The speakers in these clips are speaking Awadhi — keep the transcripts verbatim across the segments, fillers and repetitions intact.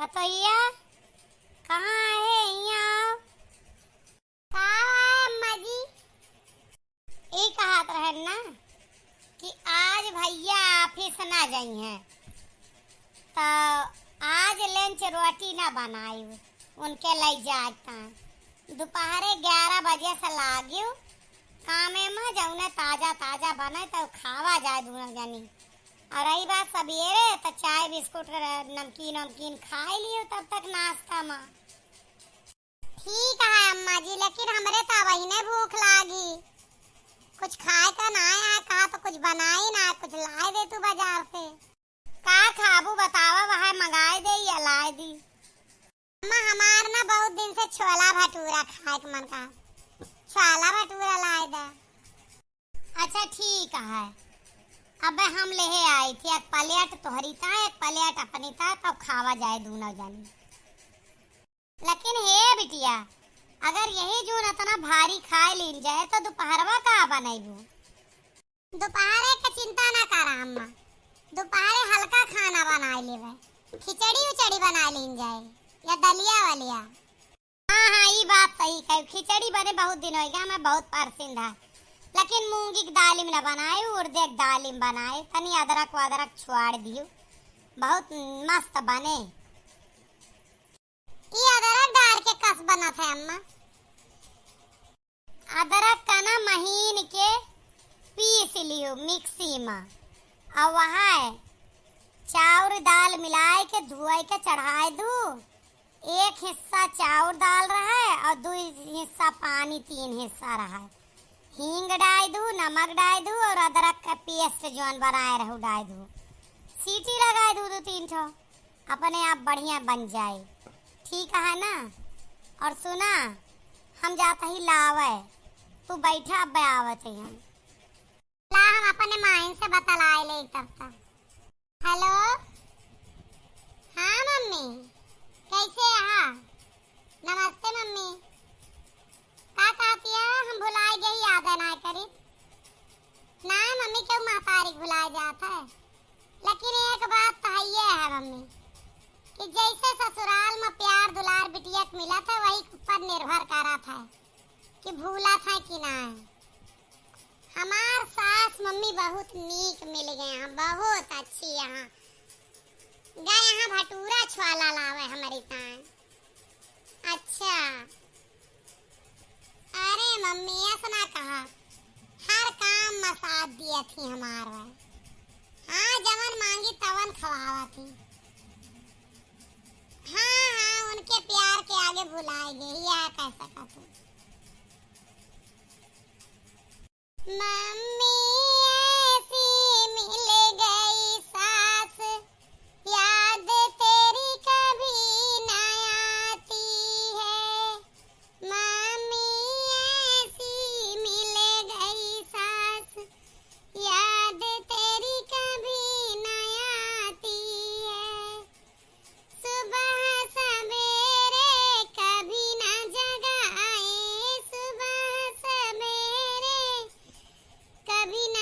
पतोहिया, कहाँ है? हियाँ आओ। का है अम्मा जी? ई कहत रहन ना कि आज भइया office ना जइहें, त आज lunch रोटी ना बनाइब, उनके लइ जात। दुपहरे ग्यारह बजे से लागिउ कामे मा, जउने ताजा ताजा बने तउ खावा जाए दुनउ जनी। अउर रही बात सबेरे, त चाय बिस्कुट, नमकीन वमकीन खाइ लियो तब तक नाश्ता मा। ठीक है अम्मा जी, लेकिन हमरे तो अबहिने भूख लागी। कुछ खाए का ना आया, कहा तो कुछ बनाई ना, कुछ लाए दे तू बाजार से। का खाबू बतावा, वह मंगाए दे या लाए दी? अम्मा, हमार ना बहुत दिन से छोला भटूरा खाए के मन का, छोला भटूरा लाए दे। अच्छा ठीक है, अब हम लेहे आई थी एक plate तोहरी ता, एक plate अपनी ता, तब खावा जाए दूनौ जनी। लेकिन हे बिटिया, अगर यही जून इतना भारी खाए लीन जाए तो दोपहरवा का बनैबू? दोपहरे के चिंता ना करा अम्मा, दोपहरे हल्का खाना बनाए लेवे, खिचड़ी उचड़ी बनाए लीन जाए या दलिया वलिया। हाँ हाँ, ई बात सही कही, खिचड़ी बने बहुत दिन होइगा, मैं बहुत परसिंद है, लेकिन मूंगी के दालिम न बनाए, उड़दे के दालिम बनाए, तनी अदरक वदरक छुआड़ दियो, बहुत मस्त बने। ई अदरक डार के कस बनत है अम्मा? अदरक का ना महीन के पीस लियो मिक्सी मा, अउर वहाँ चाउर दाल मिलाए के धोए के चढ़ाए दू। एक हिस्सा चाउर दाल रहे अउर दुइ हिस्सा पानी, तीन हिस्सा रहे। हींग डाइ दू, नमक डाइ दू अउर अदरक का paste जौन बनाए रहू डाइ दू। सीटी लगाए दू दू तीन ठो। अपने आप बढ़िया बन जाए, ठीक है ना? अउर सुना, हम जात ही लावे, तू बैठा, अब आवत ही हम। ला, हम अपने माइन से बतलाए ले तब तक। Hello, हाँ मम्मी, कैसे आहा? नमस्ते मम्मी। का कहतिया, हम भुलाए गई, याद ना करी। ना मम्मी, केहू महतारी के भुलाए जात है, लेकिन एक बात तो हइये है मम्मी, कि जैसे ससुराल में प्यार दुलार बिटिया के मिलत है, वही के ऊपर निर्भर करत है कि भूलत है कि ना। हमार सास मम्मी बहुत नीक मिल गए हैं, बहुत अच्छी। यहाँ गए, यहाँ भटूरा छोला लावे हमारी तान। अच्छा, अरे मम्मी, ऐसा ना कहा, हर काम में साथ दिया थी हमार वह। हाँ, जवन मांगी तवन खवावा थी। हाँ हाँ, उनके प्यार के आगे भुलाए गई, या कह सका तू। मम्मी ऐसी मिल गई सास, याद तेरी कभी ना आती है। मम्मी ऐसी मिल गई सास, याद तेरी कभी ना आती है। सुबह सवेरे कभी ना जगाए, सुबह सवेरे कभी ना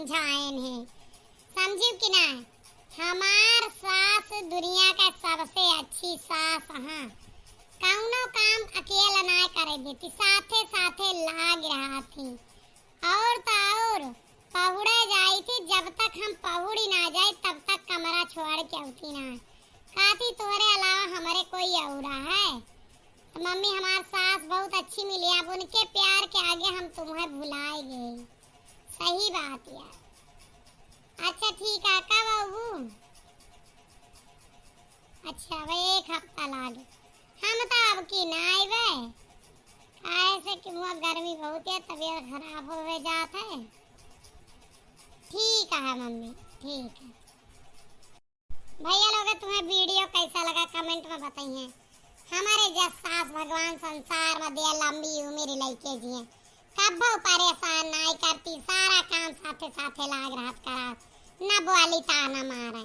जाएन है। समझियो कि ना? हमार सास दुनिया का सबसे अच्छी सास हाँ। कौनो काम अकेला ना करे देती, साथे साथे लाग रहा थी। और तो और पहुड़े जाई थी, जब तक हम पहुड़ी ना जाए तब तक कमरा छोड़ के अउती ना। कहती तोरे अलावा हमरे कोई औरा है। तो मम्मी हमार सास बहुत अच्छी मिली, अब उनके प्यार के आगे हम तुम्हें भुलाए गए। सही बात यार। अच्छा ठीक है, कब आऊ? अच्छा अब एक हफ्ता लागे। हम तो अब की ना आइबे, काहे से कि मुआ गर्मी बहुत है, तबीयत खराब होवे जात है। ठीक है मम्मी, ठीक है। भैया लोग तुम्हें वीडियो कैसा लगा कमेंट में बताइए। हमारे जस सास भगवान संसार में दिया लंबी उम्र लइके जिए, कब्बो परेशान नाई करती, सारा काम साथे साथे लाग रहत करात, न बोली ताना मारे।